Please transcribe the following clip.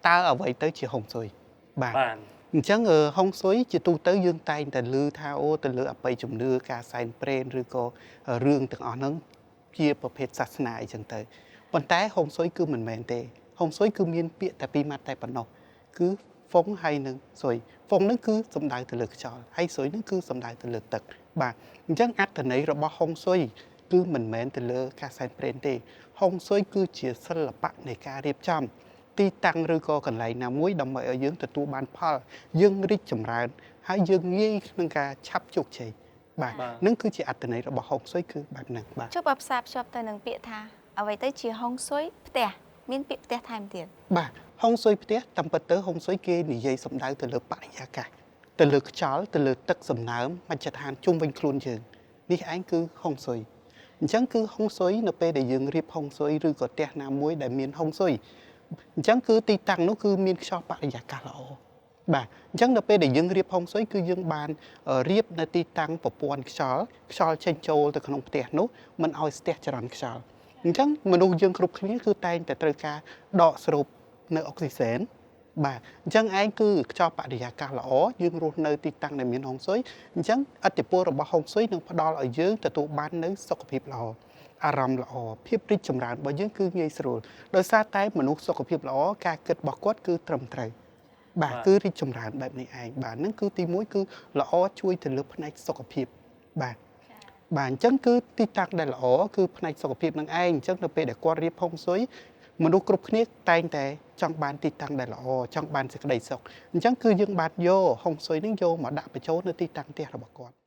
តើអ្វីទៅជាហុងស៊ុយបាទ បាទ អញ្ចឹងហុងស៊ុយជាទូទៅយើងតែងតែឮថាអូទៅលើអបិយជំនឿការសែនព្រេនឬក៏រឿងទាំងអស់ហ្នឹងជាប្រភេទសាសនាអីចឹងទៅប៉ុន្តែហុងស៊ុយគឺមិនមែនទេហុងស៊ុយគឺមានពាក្យតែពីរម៉ាត់តែប៉ុណ្ណោះគឺហ្វុងហើយនឹងស៊ុយហ្វុងហ្នឹងគឺសំដៅទៅលើខ្យល់ហើយស៊ុយហ្នឹងគឺសំដៅទៅលើទឹកបាទអញ្ចឹងអត្ថន័យរបស់ហុងស៊ុយគឺមិនមែនទៅលើការសែនព្រេនទេហុងស៊ុយគឺជាសិល្បៈនៃការរៀបចំទីតាំងឬក៏កន្លែងណាមួយដើម្បីឲ្យយើងទទួលបានផលយើងរីកចម្រើនហើយយើងងាយក្នុងការឆាប់ជោគជ័យបាទនឹងគឺជាអត្ថន័យរបស់ហុងស៊ុយគឺបែបហ្នឹងបាទ ចុះបើផ្សារភ្ជាប់ទៅនឹងពាក្យថាអ្វីទៅជាហុងស៊ុយផ្ទះមានពាក្យផ្ទះថែមទៀត បាទហុងស៊ុយផ្ទះតាមពិតទៅហុងស៊ុយគេនិយាយសំដៅទៅលើបរិយាកាសទៅលើខ្យល់ទៅលើទឹកសំណើមមជ្ឈដ្ឋានជុំវិញខ្លួនយើងនេះឯងគឺហុងស៊ុយអញ្ចឹងគឺហុងស៊ុយនៅពេលដែលយើងរៀបហុងស៊ុយឬក៏ផ្ទះណាមួយដែលមានហុងស៊ុយអញ្ចឹងគឺទីតាំងនោះគឺមានខ្យល់បរិយាកាសល្អបាទអញ្ចឹងនៅពេលដែលយើងរៀបហុងស៊ុយគឺយើងបានរៀបនៅទីតាំងប្រព័ន្ធខ្យល់ខ្យល់ចេញចូលទៅក្នុងផ្ទះនោះមិនឲ្យស្ទះចរន្តខ្យល់អញ្ចឹងមនុស្សយើងគ្រប់គ្នាគឺតែងតែត្រូវការដកស្រូបនៅអុកស៊ីសែនបាទអញ្ចឹងឯងគឺខ្យល់បរិយាកាសល្អយើងរស់នៅទីតាំងដែលមានហុងស៊ុយអញ្ចឹងឥទ្ធិពលរបស់ហុងស៊ុយនឹងផ្ដល់ឲ្យយើងទទួលបាននៅសុខភាពល្អអារម្មណ៍ល្អភាពរីកចម្រើនរបស់យើងគឺងាយស្រួលដោយសារតែមនុស្សសុខភាពល្អការគិតរបស់គាត់គឺត្រឹមត្រូវបាទគឺរីកចម្រើនបែបនេះឯងបាទហ្នឹងគឺទី1គឺល្អជួយទៅលើផ្នែកសុខភាពបាទបាទអញ្ចឹងគឺទីតាំងដែលល្អគឺផ្នែកសុខភាពនឹងឯងអញ្ចឹងនៅពេលដែលគាត់រៀបហុងស៊ុយមនុស្សគ្រប់គ្នាតែងតែចង់បានទីតាំងដែលល្អចង់បានសេចក្តីសុខអញ្ចឹងគឺយើងបានយកហុងស៊ុយនឹងយកមកដាក់បញ្ចូលនៅទីតាំងផ្ទះរបស់គាត់។